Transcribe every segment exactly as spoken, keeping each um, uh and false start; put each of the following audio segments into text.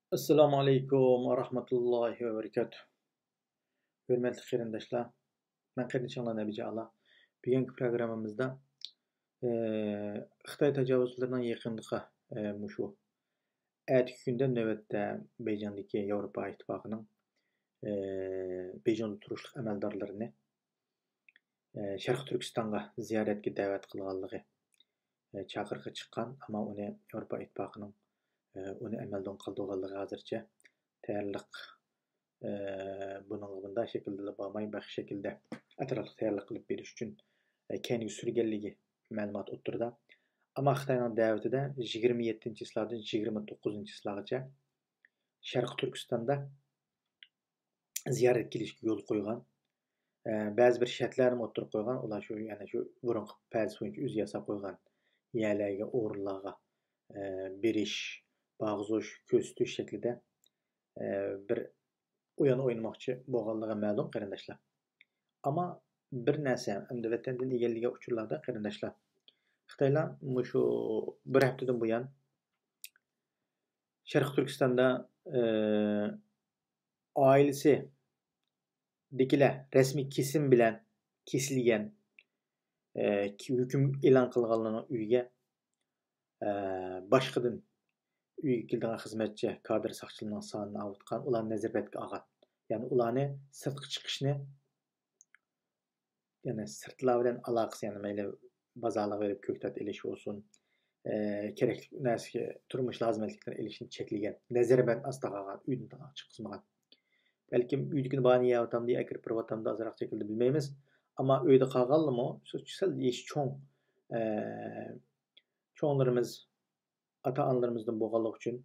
ئەسسالامۇ ئەلەيكۇم ۋە رەھمەتۇللاھى ۋە بەرىكاتۇھ. ھۆرمەتلىك قېرىنداشلار، مەن قېرىندىشىڭلار نەبىجە ئالا. بۈگۈنكى پروگراممىمىزدا، ئى، خىتاي تاجاۋۇزچىلىرىنىڭ يېقىنقى، ئى، مۇشۇ ئەتىكى كۈندە نۆۋەتتە بېيجىڭدىكى ياۋروپا ئىتتىپاقىنىڭ، ئى، بېيجىڭدا تۇرۇشلۇق ئەمەلدارلىرىنى، ئى، شەرقىي تۈركىستانغا زىيارەتكە دەۋەت قىلغانلىقى، ئى، چاقىرىقى چىققان، ئەمما ئۇنى ياۋروپا ئىتتىپاقىنىڭ، ئى، ئۇنى ئەمەلدىن قالدۇرغانلىقى ھازىرچە تەييارلىق، ئى، بۇنىڭغا بۇنداق شەكىلدىلا بارماي، باشقا شەكىلدە ئەتراپلىق تەييارلىق قىلىپ بېرىش ئۈچۈن، ئى، كەينىگە سۈرگەنلىكى مەلۇمات ئوتتۇرىدا. ئەمما خىتاينىڭ دەۋىتىدە يىگىرمە يەتتىنچى چىسلادىن يىگىرمە توققۇزىنچى چىسلاغىچە شەرقىي تۈركىستاندا زىيارەتكە كېلىشكە يول قويغان، ئە، بەزى بىر شەرتلەرنى ئوتتۇرىغا قويغان. ئۇلار شۇ، يەنە شۇ بۇرۇنقى پەدىسى بويىچە ئۆزى ياساپ قويغان يەرلەرگە، ئورۇنلارغا، ئە، بېرىش، بارغۇزۇش، كۆرسىتىش شەكلىدە، ئە، بىر ئويۇن ئوينىماقچى بولغانلىقى مەلۇم، قېرىنداشلار. ئەمما بىر نەرسە، ئەمدى ۋەتەندىن ئېگەنلىگەن ئۇچۇرلاردا، قېرىنداشلار، خىتايلار مۇشۇ بىر ھەپتىدىن بۇيان شەرقىي تۈركىستاندا، ئە، ئائىلىسىدىكىلەر رەسمىي كېسىم بىلەن كېسىلگەن، ئە، ھۆكۈم ئېلان قىلغانلارنىڭ ئۆيىگە، ئە، باشقىدىن ئۆيگە كېلىدىغان خىزمەتچى، كادىر ساقچىلىرىنىڭ سانىنى ئاۋۇتقان، ئۇلارنى نەزەربەندكە ئالغان. يەنى ئۇلارنى سىرتقا چىقىشنى، يەنى سىرتلار بىلەن ئالاقىسى، يەنى مەيلى بازارلارغا بېرىپ كۆكتات ئېلىش بولسۇن، ئە، كېرەكلىك نەرسىگە، تۇرمۇش لازىمەتلىكلىرىنى ئېلىشنى چەكلىگەن، نەزەربەند ئاستىغا ئالغان، ئۆيدىن تالاق چىققۇزمىغان. بەلكىم ئۆيدىكىنى باھانە يەۋاتامدۇ، ئەكىرىپ بېرىۋاتامدۇ، ئازراق شەكىلدە بىلمەيمىز. ئەمما ئۆيدە قالغانلىمۇ، سەل يېشى چوڭ، ئە، چوڭلىرىمىز، ئاتا-ئانىلىرىمىزدىن بولغانلىقى ئۈچۈن،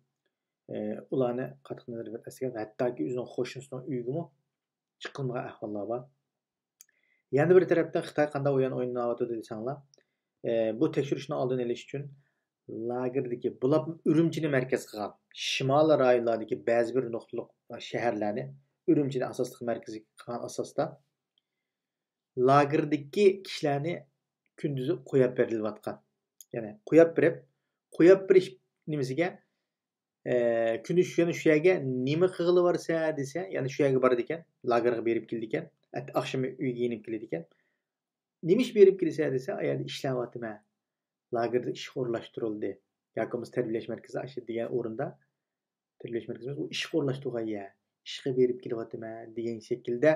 ئى، ئۇلارنى قاتتىق نەزەردە ئەسلىگەن، ھەتتاكى ئۆزىنىڭ قوشنىسىنىڭ ئۆيىگىمۇ چىققۇزمىغان ئەھۋاللار بار. يەنە بىر تەرەپتىن خىتاي قانداق ئويۇن ئويناۋاتىدۇ دېسەڭلار، ئى، بۇ تەكشۈرۈشنىڭ ئالدىنى ئېلىش ئۈچۈن لاگېردىكى، بولۇپمۇ ئۈرۈمچىنى مەركەز قىلغان شىمالىي رايونلاردىكى بەزى بىر نۇقتىلىق شەھەرلەرنى ئۈرۈمچىنى ئاساسلىق مەركەزگە قىلغان ئاساستا، لاگېردىكى كىشىلەرنى كۈندۈزى قويۇپ بېرىلىۋاتقان. يەنى قويۇپ بېرىپ، قويۇپ بېرىش نېمىسىگە، ئە، كۈندۈز شۇ، يەنە شۇ يەرگە نېمە قىلغىلى بارسا دېسە، يەنە شۇ يەرگە بارىدىكەن، لاگېرغا بېرىپ كېلىدىكەن، ئەت-، ئاخشىمى ئۆيگە يېنىپ كېلىدىكەن. نېمە ئىش بېرىپ كېلىسە دېسە، ئۇ يەردە ئىشلەۋاتىمەن، لاگېردا ئىشقا ئورۇنلاشتۇرۇلدى ياكى بولمىسا تەربىيەلەش مەركىزى ئاشۇ دېگەن ئورۇندا، تەربىيەلەش مەركىزىمىز ئۇ ئىشقا ئورۇنلاشتۇرغان يەر، ئىشقا بېرىپ كېلىۋاتىمەن دېگەن شەكىلدە،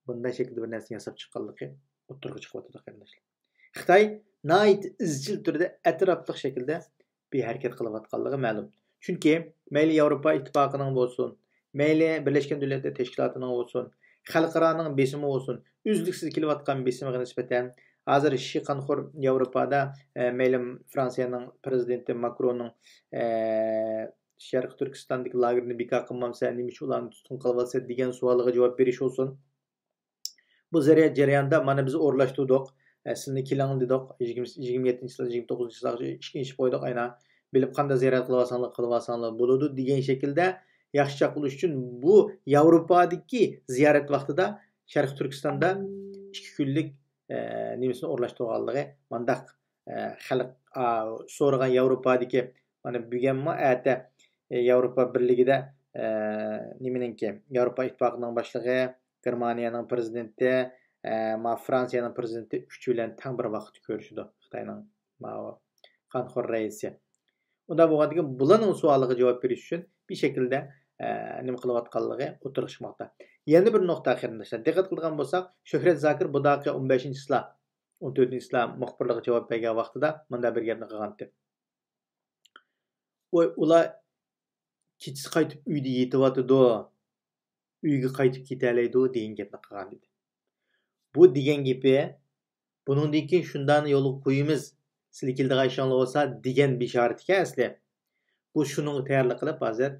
بۇنداق شەكىلدە بىر نەرسىنى ياساپ چىققانلىقى ئوتتۇرىغا چىقىۋاتىدۇ، قېرىنداشلار. خىتاي ناھايىتى ئىزچىل تۈردە ئەتراپلىق شەكىلدە بىر ھەرىكەت قىلىۋاتقانلىقى مەلۇم. چۈنكى مەيلى ياۋروپا ئىتتىپاقىنىڭ بولسۇن، مەيلى بىرلەشكەن دۆلەتلەر تەشكىلاتىنىڭ بولسۇن، خەلقئارانىڭ بېسىمى بولسۇن، ئۈزلۈكسىز كېلىۋاتقان بېسىمىغا نىسبەتەن، ھازىر شى قانخور ياۋروپادا، ئە، مەيلى فرانسىيەنىڭ پىرېزىدېنتى ماكروننىڭ، ئە، شەرقىي تۈركىستاندىكى لاگېرنى بىكار قىلمامسەن، نېمە ئۈچۈن ئۇلارنى تۇتقۇن قىلىۋالىسەن دېگەن سوئالىغا جاۋاب بېرىش بولسۇن. بۇ زىيارەت جەريانىدا مانا بىز ئورۇنلاشتۇردۇق، ئە، سىلىنى كېلىڭ دېدۇق، يىگىرمە، يىگىرمە يەتتىنچى يىل، يىگىرمە توققۇزىنچى يىللارغىچە ئىشكىنە ئىشىپ قويدۇق، ئاينا بىلىپ قانداق زىيارەت قىلىۋالساڭلار، قىلىۋالساڭلار بولىدۇ دېگەن شەكىلدە ياخشىچاق بولۇش ئۈچۈن بۇ ياۋروپادىكى زىيارەت ۋاقتىدا شەرقىي تۈركىستاندا ئىككى كۈنلۈك، ئە، نېمىسىنى ئورۇنلاشتۇرغانلىقى، مانداق، ئە، خەلق، ئا، سورىغان ياۋروپادىكى، مانا بۈگۈنمۇ ئەتە، ئە، ياۋروپا بىرلىكىدە، ئە، نېمىنىڭكى، ياۋروپا ئىتتىپاقىنىڭ باشلىقى، گېرمانىيەنىڭ پىرېزىدېنتى، ئە، ما فرانسىيەنىڭ پىرېزىدېنتى ئۈچى بىلەن تەڭ بىر ۋاقىتتا كۆرۈشىدۇ. خىتاينىڭ ماۋۇ قانخور رەئىسى. ئۇنداق بولغاندىكىن بۇلارنىڭ سوئالىغا جاۋاب بېرىش ئۈچۈن بىر شەكىلدە، ئە، نېمە قىلىۋاتقانلىقى ئوتتۇرىغا چىقماقتا. يەنە بىر نۇقتا، قېرىنداشلار، دىققەت قىلىدىغان بولساق، شۆھرەت زاكىر بۇ داقى ئون بەشىنچى چىسلا، ئون تۆتىنچى چىسلا مۇخبىرلارغا جاۋاب بەرگەن ۋاقتىدا مۇنداق بىر گەپنى قىلغانتى. ۋاي، ئۇلار كېچىسى قايتىپ ئۆيدە يېتىۋاتىدۇ، ئۆيگە قايتىپ كېتەلەيدۇ دېگەن گەپنى قىلغان ئىدى. بۇ دېگەن گېپى، بۇنىڭدىن كېيىن شۇنداقنى يولغا قويىمىز، سىلەر كېلىدىغان ئىشىڭلار بولسا دېگەن بېشارىتىكەن ئەسلى. بۇ شۇنىڭغا تەييارلىق قىلىپ، ھازىر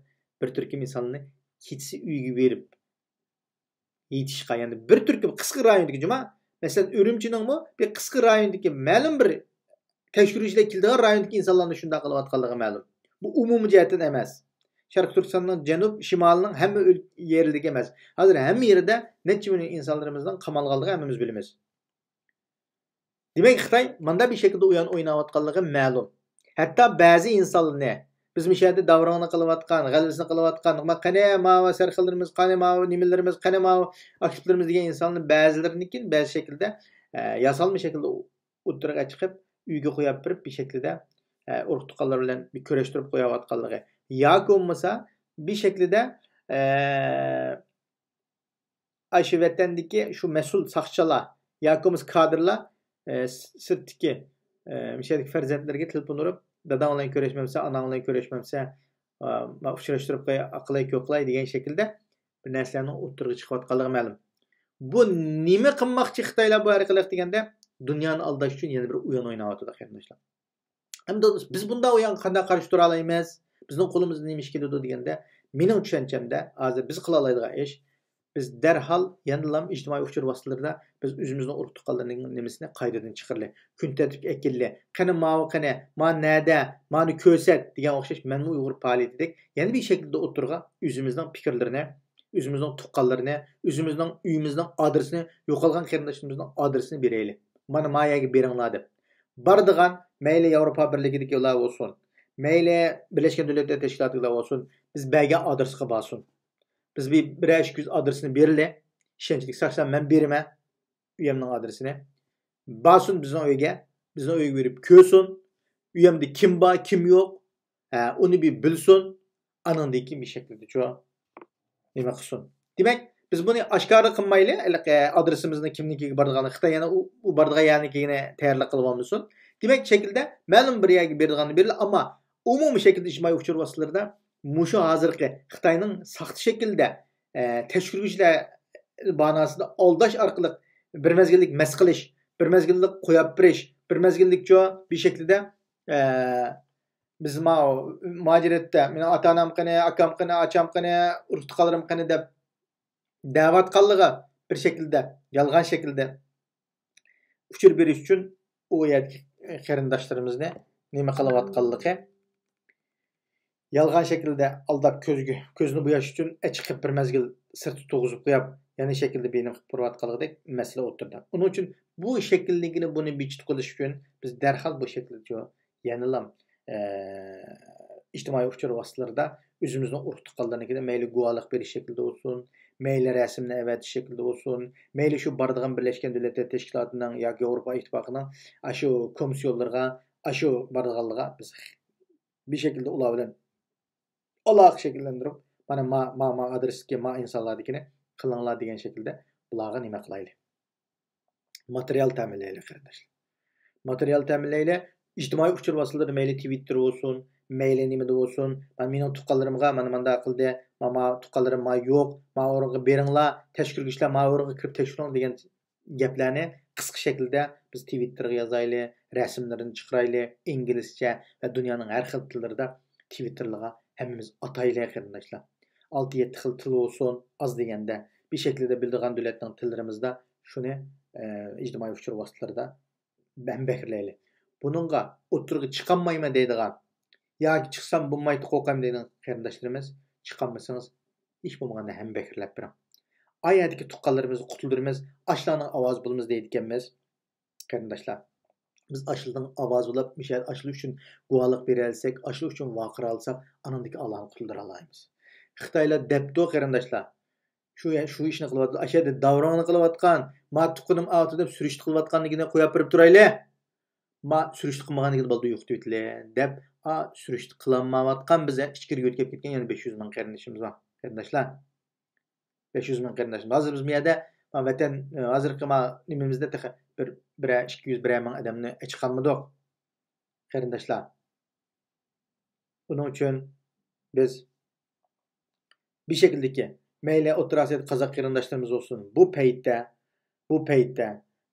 بىر تۈركۈم ئىنسانلارنى كېچىسى ئۆيگە بېرىپ، يېتىشقا، يەنى بىر تۈركۈم قىسقا رايوندىكى جۇما، مەسىلەن، ئۈرۈمچىنىڭمۇ بىر قىسقا رايوندىكى مەلۇم بىر تەكشۈرۈشلەر كېلىدىغان رايوندىكى ئىنسانلارنى شۇنداق قىلىۋاتقانلىقى مەلۇم. بۇ ئومۇمىي جەھەتتىن ئەمەس. شەرقىي تۈركىستاننىڭ جەنۇب، شىمالىنىڭ ھەممە ئۆل-، يېرىدىكى ئەمەس. ھازىر ھەممە يېرىدە نەچچە مىليون ئىنسانلىرىمىزنىڭ قامالغانلىقىنى ھەممىمىز بىلىمىز. دېمەك، خىتاي مانداق بىر شەكىلدە ئويۇن ئويناۋاتقانلىقى مەلۇم. ھەتتا بەزى ئىنسانلارنى، بىز مۇشۇ يەردە داۋراڭنى قىلىۋاتقان، غەلۋىسىنى قىلىۋاتقان، ما قېنى ماۋۇ سەرخىللىرىمىز، قېنى ماۋۇ نېمىلىرىمىز، قېنى ماۋۇ ئاكتىپلىرىمىز دېگەن ئىنسانلارنى بەزىلىرىنىڭكى بەزى شەكىلدە، ئە، ياسالما شەكىلدە ئوتتۇرىغا چىقىپ، ئۆيگە قويۇپ بېرىپ، بىر شەكىلدە، ئە، ئۇرۇق تۇغقانلار بىلەن بىر كۆرۈشتۈرۈپ قويۇۋاتقانلىقى. ياكى بولمىسا، بىر شەكىلدە، ئە، ئاشۇ ۋەتەندىكى شۇ مەسئۇل ساقچىلار ياكى بولمىسا كادىرلار، ئە، س-، سىرتتىكى، ئە، مۇشۇ يەردىكى پەرزەنتلىرىگە تېلېفون ئۇرۇپ، داداڭ بىلەن كۆرۈشمەمسەن، ئاناڭ بىلەن كۆرۈشمەمسەن، ئە، ما ئۇچراشتۇرۇپ قوي، ئاقىلاي، كۆكلاي دېگەن شەكىلدە بىر نەرسىلەرنىڭ ئوتتۇرىغا چىقىۋاتقانلىقى مەلۇم. بۇ نېمە قىلماقچى خىتايلار بۇ ئارقىلىق دېگەندە، دۇنيانى ئالداش ئۈچۈن يەنە بىر ئويۇن ئويناۋاتىدۇ، قېرىنداشلار. ئەمدى بىز بۇنداق ئويۇنغا قانداق قارشى تۇرالايمىز؟ بىزنىڭ قولىمىزدىن نېمە ئىش كېلىدۇ دېگەندە، مېنىڭ چۈشەنچەمدە ھازىر بىز قىلالايدىغان ئىش، بىز دەرھال يەنىلا ئىجتىمائىي ئۇچۇر ۋاسىتىلىرىدا بىز ئۆزىمىزنىڭ ئۇرۇق تۇغقانلىرىنىڭ نېمىسىنى قايتىدىن چىقىرىلى. كۈن تەرتىپكە ئەكېلىلى. قېنى ماۋۇ قېنى، ما نەدە، مانى كۆرسەت دېگەن ئوخشاش مەنمۇ ئۇيغۇر پائالىيىتىدەك يەنە بىر شەكىلدە ئوتتۇرىغا ئۆزىمىزنىڭ پىكىرلىرىنى، ئۆزىمىزنىڭ تۇغقانلىرىنى، ئۆزىمىزنىڭ ئۆيىمىزنىڭ ئادرېسىنى، يوقالغان قېرىنداشلىرىمىزنىڭ ئادرېسىنى بېرەيلى. مانا ما يەرگە بېرىڭلار دەپ. بارىدىغان مەيلى ياۋروپا بىرلىكىدىكىلەر بولسۇن، مەيلى بىرلەشكەن دۆلەتلەر تەشكىلاتىدىكىلەر بولسۇن، بىز بەرگەن ئادرېسقا بارسۇن. بىز بىر، بىرەر ئىككى يۈز ئادرېسنى بېرىلى. ئىشەنچلىك ساقچىلار مەن بېرىمەن ئۆيەمنىڭ ئادرېسىنى. بارسۇن بىزنىڭ ئۆيگە، بىزنىڭ ئۆيگە بېرىپ كۆرسۇن. ئۆيەمدە كىم بار، كىم يوق. ھە، ئۇنى بىر بىلسۇن. ئانىڭدىن كېيىن بىر شەكىلدىچۇ نېمە قىلسۇن. دېمەك، بىز بۇنى ئاشكارا قىلمايلى، ھېلىقى ئادرېسىمىزنى كىمنىڭكىگە بارىدىغانلىقى، خىتاي يەنە ئۇ، ئۇ بارىدىغان يەرنىڭكىگە تەييارلىق قىلىۋالمىسۇن. دېمەك، شەكىلدە مەلۇم بىر يەرگە بېرىدىغاننى بېرىلى، ئەمما ئومۇمىي شەكىلدە ئىجتىمائىي ئۇچۇر ۋاسىتىلىرىدا مۇشۇ ھازىرقى خىتاينىڭ ساختا شەكىلدە، ئە، تەشكۈرگۈچىلەر باناسىدا ئالداش ئارقىلىق بىر مەزگىللىك مەس قىلىش، بىر مەزگىللىك قويۇپ بېرىش، بىر مەزگىللىكچۇ بىر شەكىلدە، ئە، بىز ماۋۇ مۇھاجىرەتتە، مېنىڭ ئاتا-ئانام قېنى، ئاكام قېنى، ئاچام قېنى، ئۇرۇق-تۇغقانلىرىم قېنى دەپ دەۋاتقانلىقى بىر شەكىلدە، يالغان شەكىلدە ئۇچۇر بېرىش ئۈچۈن ئۇ يەردىكى قېرىنداشلىرىمىزنى نېمە قىلىۋاتقانلىقى، يالغان شەكىلدە ئالداپ كۆزگە، كۆزنى بوياش ئۈچۈن ئەچىقىپ بىر مەزگىل سىرتتا تۇرغۇزۇپ قويۇپ، يەنە شەكىلدە بىر نېمە قىلىپ بېرىۋاتقانلىقىدەك مەسىلە ئوتتۇرىدا. ئۇنىڭ ئۈچۈن بۇ شەكىلدىكىنى بۇنى بىچىت قىلىش ئۈچۈن بىز دەرھال بۇ شەكىلدە يەنىلا، ئە، ئىجتىمائىي ئۇچۇر ۋاسىتىلىرىدا ئۆزىمىزنىڭ ئۇرۇق-تۇغقانلىرىنىڭكىدە مەيلى گۇۋاھلىق بېرىش شەكلىدە بولسۇن، مەيلى رەسىمنى ئەۋەتىش شەكلىدە بولسۇن، مەيلى شۇ بارىدىغان بىرلەشكەن دۆلەتلەر تەشكىلاتىنىڭ ياكى ياۋروپا ئىتتىپاقىنىڭ ئاشۇ كومىسسىيونلىرىغا، ئاشۇ بارىدىغانلىرىغا بىز بىر شەكىلدە ئۇلار بىلەن ئالاقە شەكىللەندۈرۈپ، مانا ما، ما، ما ئادرېستىكى ما ئىنسانلاردىكىنى قىلىڭلار دېگەن شەكىلدە بۇلارغا نېمە قىلايلى؟ ماتېرىيال تەمىنلەيلى، قېرىنداشلار. ماتېرىيال تەمىنلەيلى. ئىجتىمائىي ئۇچۇر ۋاسىتىلىرىدا مەيلى تىۋىتتېر بولسۇن، مەيلى نېمىدە بولسۇن، مانا مېنىڭ تۇغقانلىرىمغا مانا مانداق قىلدى، ما، ما تۇغقانلىرىم ما يوق، ما ئورۇنغا بېرىڭلار، تەشكۈرگۈچىلەر ما ئورۇنغا كىرىپ تەكشۈرۈڭ دېگەن گەپلەرنى قىسقا شەكىلدە بىز تىۋىتتېرغا يازايلى، رەسىملىرىنى چىقىرايلى، ئىنگلىزچە ۋە دۇنيانىڭ ھەر خىل تىللىرىدا تىۋىتتېرلارغا ھەممىمىز ئاتايلى، قېرىنداشلار. ئالتە يەتتە خىل تىل بولسۇن، ئاز دېگەندە بىر شەكىلدە بىلىدىغان دۆلەتنىڭ تىللىرىمىزدا شۇنى، ئە، ئىجتىمائىي ئۇچۇر ۋاسىتىلىرىدا ھەمبەھىرلەيلى. بۇنىڭغا ئوتتۇرىغا چىقالمايمەن دەيدىغان ياكى چىقسام بولمايدۇ، قورقايمەن دەيدىغان قېرىنداشلىرىمىز، چىقالمىسىڭىز، ھېچ بولمىغاندا ھەمبەھىرلەپ بېرىڭ. ئا يەردىكى تۇغقانلىرىمىزنى قۇتۇلدۇرىمىز، ئاشۇلارنىڭ ئاۋازى بولىمىز دەيدىكەنمىز. قېرىنداشلار، بىز ئاشۇلارنىڭ ئاۋازى بولۇپ، مۇشۇ يەردە ئاشۇلار ئۈچۈن گۇۋاھلىق بېرەلىسەك، ئاشۇلار ئۈچۈن ۋارقىرالىساق، ئانىڭدىكى ئالانى قۇتۇلدۇرالايمىز. خىتايلار دەپتۇ، قېرىنداشلار، شۇ، شۇ ئىشنى قىلىۋاتىدۇ، ئاشۇ يەردە داۋراڭنى قىلىۋاتقان، ما تۇغقىنىم ئاۋۇتۇ دەپ سۈرۈشتە قىلىۋاتقاندىكىنى قويۇپ بېرىپ تۇرايلى. ما سۈرۈشتە قىلمىغاندىكىنى بالدۇر يوقىتىۋېتىلى دەپ، ئا، سۈرۈشتە قىلالمايۋاتقان بىز ئىچكىرىگە ئۆتۈپ كەتكەن يەنە بەش يۈز مىڭ قېرىندىشىمىز بار، قېرىنداشلار. بەش يۈز مىڭ قېرىنداشىمىز. ھازىر بىز بۇ يەردە، ما، ۋەتەن، ھازىرقى ما نېمىمىزدە تېخى بىر، بىرەر، ئىككى يۈز، بىرەر مىڭ ئادەمنى ئېچىقالمىدۇق، قېرىنداشلار. ئۇنىڭ ئۈچۈن بىز بىر شەكىلدىكى، مەيلى ئوتتۇرا ئاسىيادىكى قازاق قېرىنداشلىرىمىز بولسۇن، بۇ پەيتتە، بۇ پەيتتە،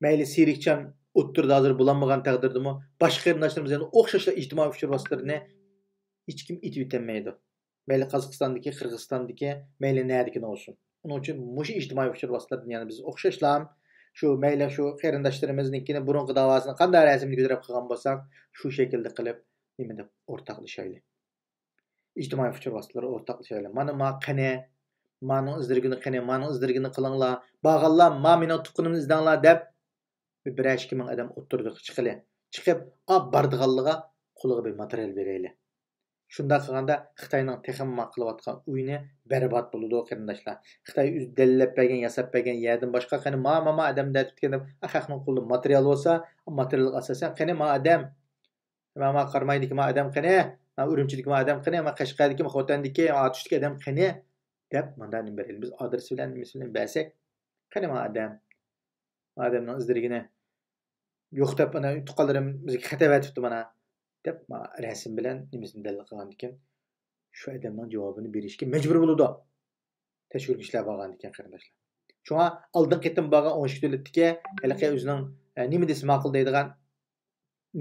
مەيلى سېرىكجان ئوتتۇرىدا ھازىر بولالمىغان تەقدىردىمۇ، باشقا قېرىنداشلىرىمىز يەنە ئوخشاشلا ئىجتىمائىي ئۇچۇر ۋاسىتىلىرىنى ھېچكىم ئېتىۋېتەلمەيدۇ. مەيلى قازاقىستاندىكى، قىرغىزىستاندىكى، مەيلى نەدىكىنى بولسۇن. ئۇنىڭ ئۈچۈن مۇشۇ ئىجتىمائىي ئۇچۇر ۋاسىتىلىرىدىن يەنە بىز ئوخشاشلا شۇ، مەيلى شۇ قېرىنداشلىرىمىزنىڭكىنى بۇرۇنقى داۋاسىنى قانداق رەسىمدە كۆتۈرۈپ قىلغان بولساق، شۇ شەكىلدە قىلىپ، نېمە دەپ ئورتاقلىشايلى. ئىجتىمائىي ئۇچۇر ۋاسىتىلىرى ئورتاقلىشايلى. مانا ما قېنى، مانىڭ ئىزدىرىگىنى قېنى، مانىڭ ئىزدىرىگىنى قىلىڭلار. بارغانلار ما مېنىڭ تۇغقىنىمنى ئىزدەڭلار دەپ، بىر، بىرەر ئىككى مىڭ ئادەم ئوتتۇرىغا چىقىلى. چىقىپ، ئا، بارىدىغانلىغا قولىغا بىر ماتېرىيال بېرەيلى. شۇنداق قىلغاندا خىتاينىڭ تېخىمۇ قىلىۋاتقان ئويۇنى بەربات بولىدۇ، قېرىنداشلار. خىتاي ئۆزى دەلىللەپ بەرگەن، ياساپ بەرگەن يەردىن باشقا، قېنى ما، ما، ما ئادەم دەپ كەتكەن دەپ، خەقنىڭ قولىدا ماتېرىيال بولسا، ماتېرىيالغا ئاساسەن، قېنى ما ئادەم، ما، ما قارامايدىكى ما ئادەم قېنى، ما ئۈرۈمچىدىكى ما ئادەم قېنى، ما قەشقەردىكى، ما خوتەندىكى، ما ئاتۇشتىكى ئادەم قېنى دەپ، مانا نېمە بېرەيلى؟ بىز ئادرېسى بىلەن نېمىسى بىلەن بەرسەك، قېنى ما ئادەم، ما ئادەمنىڭ ئىزدىرىگىنى يوق دەپ، ئانا تۇغقانلىرىم بىزگە خەت ئەۋەتىپتۇ مانا دەپ، ما رەسىم بىلەن نېمىسىنى دەلىل قىلغاندىكىن، شۇ ئادەمنىڭ جاۋابىنى بېرىشكە مەجبۇر بولىدۇ. تەشۋىقاتچىلار بارغاندىكىن، قېرىنداشلار. شۇڭا ئالدىن قېتىم بارغان ئون ئىككى دۆلەتتىكى ھېلىقى ئۆزىنىڭ، ئە، نېمە دېسە ماقۇل دەيدىغان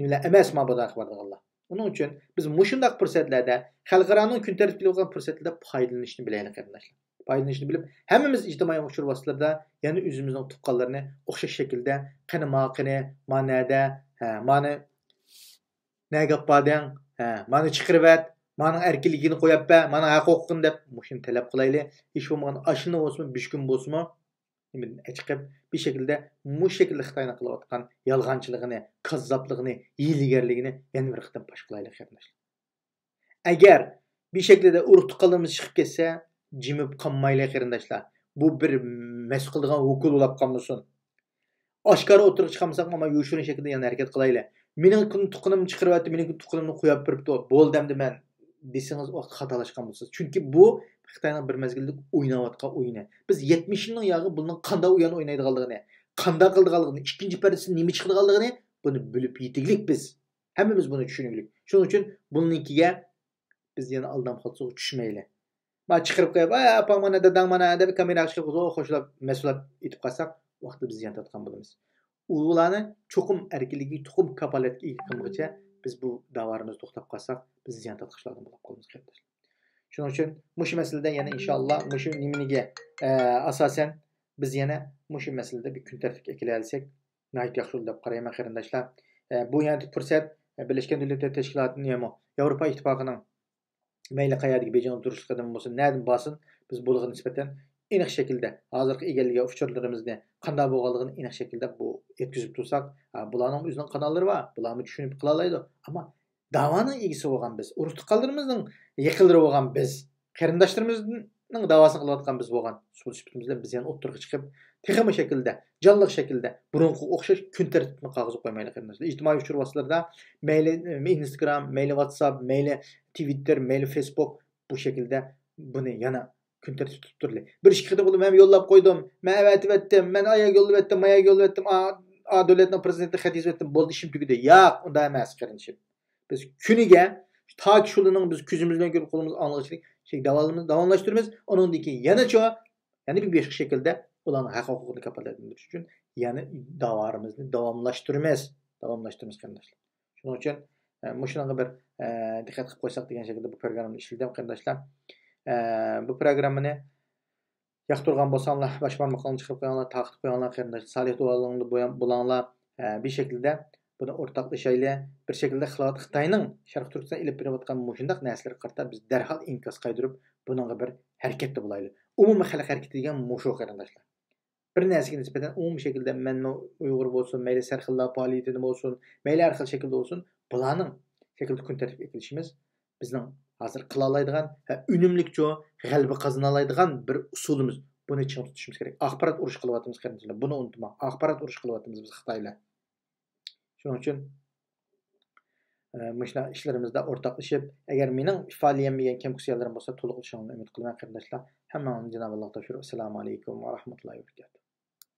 نېمىلەر ئەمەس، ما بۇنداق بارىدىغانلار. ئۇنىڭ ئۈچۈن بىز مۇشۇنداق پۇرسەتلەردە، خەلقئارانىڭ كۈن تەرتىپكە كېلىۋاتقان پۇرسەتلىرىدە پايدىلىنىشنى بىلەيلى، قېرىنداشلار. پايدىلىنىشنى بىلىپ، ھەممىمىز ئىجتىمائىي ئۇچۇر ۋاسىتىلىرىدا يەنە ئۆزىمىزنىڭ تۇغقانلىرىنى ئوخشاش شەكىلدە، قېنى ما، قېنى ما نەدە، ھە، مانى نەگە ئاپاردىڭ؟ ھە، مانا چىقىرىۋەت، مانىڭ ئەركىنلىكىنى قويۇپ بەر، مانىڭ ھەق ھوقۇقىنى دەپ مۇشۇنى تەلەپ قىلايلى. ھېچ بولمىغاندا ئاشۇنى بولسىمۇ، بۈشكۈن بولسىمۇ، نېمىدىن ئەچىقىپ، بىر شەكىلدە مۇشۇ شەكىلدە خىتاينىڭ قىلىۋاتقان يالغانچىلىقىنى، كاززاپلىقىنى، ھىيلىگەرلىكىنى يەنە بىر قېتىم پاش قىلايلى، قېرىنداشلار. ئەگەر بىر شەكىلدە ئۇرۇق تۇغقانلىرىمىز چىقىپ كەتسە، جىمىپ قالمايلى، قېرىنداشلار. بۇ بىر مەس قىلىدىغان ھوكۇل بولاپ قالمىسۇن. ئاشكارا ئوتتۇرىغا چىقارمىساق، ئەمما يوشۇرۇن شەكىلدە يەنە ھەرىكەت قىلايلى. مېنىڭ تۇغقىنىمنى چىقىرىۋەتتى، مېنىڭ تۇغقىنىمنى قويۇپ بېرىپتۇ. بولدى ئەمدى مەن دېسىڭىز، ۋاقىت خاتالاشقان بولىسىز. چۈنكى بۇ خىتاينىڭ بىر مەزگىللىك ئويناۋاتقان ئويۇنى. بىز يەتمىش يىلنىڭ ياغى بۇنىڭ قانداق ئويۇن ئوينايدىغانلىقىنى، قانداق قىلىدىغانلىقىنى، ئىككىنچى پەردىسىدىن نېمە چىقىدىغانلىقىنى بۇنى بىلىپ يېتىگلىك بىز. ھەممىمىز بۇنى چۈشىنىگلىك. شۇنىڭ ئۈچۈن بۇنىڭكىگە بىز يەنە ئالدام خالتىسىغا چۈشمەيلى. ما چىقىرىپ قويۇپ، ئاي، ئاپاڭ مانا، داداڭ مانا دەپ كامېراغا چىقىرىپ قويۇپ، خوشلاپ، مەسۇللاپ ئېيتىپ قالساق، ۋاقتىدا بىز زىيان تارتقان بولىمىز. ئۇلارنى چوقۇم ئەركىنلىككە، چوقۇم كاپالەتكە ئىگە قىلمىغۇچە بىز بۇ داۋالىرىمىزدا توختاپ قالساق، بىز زىيان تارتقۇچىلاردىن بولۇپ قالىمىز، قېرىنداشلار. شۇنىڭ ئۈچۈن مۇشۇ مەسىلىدە يەنە ئىنشاللا مۇشۇ نېمىنىگە، ئە، ئاساسەن بىز يەنە مۇشۇ مەسىلىدە بىر كۈن تەرتىپكە ئەكېلەلىسەك، ناھايىتى ياخشى بولىدۇ دەپ قارايمەن، قېرىنداشلار. ئە، بۇ يەنە پۇرسەت، ئە، بىرلەشكەن دۆلەتلەر تەشكىلاتىنى يەنە ياۋروپا ئىتتىپاقىنىڭ مەيلى قەيەردىكى بېيجىڭ تۇرۇشلۇقىدىن بولسۇن، نەدىن بارسۇن، بىز بۇلارغا نىسبەتەن ئېنىق شەكىلدە ھازىرقى ئىگىلىگەن ئۇچۇرلىرىمىزنى قانداق بولغانلىقىنى ئېنىق شەكىلدە بۇ يەتكۈزۈپ تۇرساق، ئا، بۇلارنىڭ ئۆزىنىڭ قاناللىرى بار، بۇلارمۇ چۈشىنىپ قىلالايدۇ. ئەمما داۋانىڭ ئىگىسى بولغان بىز، ئۇرۇق تۇغقانلىرىمىزنىڭ يېقىنلىرى بولغان بىز، قېرىنداشلىرىمىزنىڭ داۋاسىنى قىلىۋاتقان بىز بولغان سۇپىت سۈپىتىمىز بىلەن بىز يەنە ئوتتۇرىغا چىقىپ، تېخىمۇ شەكىلدە، جانلىق شەكىلدە، بۇرۇنقىغا ئوخشاش كۈن تەرتىپىنى قاغىزغا قويمايلى، قېرىنداشلار. ئىجتىمائىي ئۇچۇر ۋاسىتىلىرىدا مەيلى، ئىنستاگرام، مەيلى ۋاتساپ، مەيلى تىۋىتتېر، مەيلى فېيسبۇك، بۇ شەكىلدە بۇنى يەنە كۈن تەرتىپتە تۇتۇپ تۇرىلى. بىر ئىككى قېتىم بولۇپ، مەن يوللاپ قويدۇم، مەن ئەۋەتىۋەتتىم، مەن ئاياغ يوللىۋەتتىم، ماياغ يوللىۋەتتىم، ئا، ئا دۆلەتنىڭ پرېزىدېنتىغا خەت يېزىۋەتتىم، بولدى، ئىشىم تۈگىدى. ياق، ئۇنداق ئەمەس، قېرىندىشىم. بىز كۈنىگە، تاكى شۇلىنىڭ بىز كۆزىمىز بىلەن كۆرۈپ، قولىمىز ئاڭلىغۇچىلىك شەكىلدە داۋالىمىز-، داۋاملاشتۇرىمىز. ئۇنىڭدىن كېيىن يەنە چوڭ، يەنە بىر باشقا شەكىلدە ئۇلارنىڭ ھەق ھوقۇقىنى كاپالەتلەندۈرۈش ئۈچۈن يەنە داۋالىرىمىزنى داۋاملاشتۇرىمىز. داۋاملاشتۇرىمىز، قېرىنداشلار. شۇنىڭ ئۈچۈن، ئە، مۇشۇنىڭغا بىر، ئە، دىققەت قىلىپ قويساق دېگەن شەكىلدە بۇ پروگراممىنى ئىشلىدىم، قېرىنداشلار. ئە، بۇ پروگراممىنى ياقتۇرغان بولساڭلار، باش بارماقلارنى چىقىرىپ قويۇڭلار، تارقىتىپ قويۇڭلار، قېرىنداش، سالىھ دۇئالىرىڭلار بۇيان-، بولاڭلار. ئە، بىر شەكىلدە بۇنى ئورتاقلىشايلى. بىر شەكىلدە خىلۋەت خىتاينىڭ شەرقىي تۈركىستان ئېلىپ بېرىۋاتقان مۇشۇنداق نەرسىلەرگە قارىتا بىز دەرھال ئىنكاس قايتۇرۇپ، بۇنىڭغا بىر ھەرىكەتتە بولايلى. ئومۇمىي خەلق ھەرىكىتى دېگەن مۇشۇ، قېرىنداشلار. بىر نەرسىگە نىسبەتەن ئومۇمىي شەكىلدە مەنمۇ ئۇيغۇر بولسۇن، مەيلى سەرخىللار پائالىيىتىدە بولسۇن، مەيلى ھەر خىل شەكىلدە بولسۇن، بۇلارنىڭ شەكىلدە كۈن تەرتىپكە ئېكىلىشىمىز بىزنىڭ ھازىر قىلالايدىغان ۋە ئۈنۈملۈكچۇ غەلىبە قازىنالايدىغان بىر ئۇسۇلىمىز. بۇنى چىڭ تۇتۇشىمىز كېرەك. ئاخبارات ئۇرۇشى قىلىۋاتىمىز، قېرىنداشلار. بۇنى ئۇنتۇماڭ. ئاخبارات ئۇرۇشى قىلىۋاتىمىز بىز خىتاي بىلەن. شۇنىڭ ئۈچۈن، ئە، مۇشۇنداق ئىشلىرىمىزدا ئورتاقلىشىپ، ئەگەر مېنىڭ ئىپادىلىيەلمىگەن كەم كۈسۈللىرىم بولسا، تولۇقلىشىڭلارنى ئۈمىد قىلىمەن، قېرىنداشلار. ھەممىڭلارنى جانابى ئاللاغا تاپشۇرۇپ، ئەسسالامۇ ئەلەيكۇم ۋە رەھمەتۇللاھى ۋە بەرىكاتۇھ.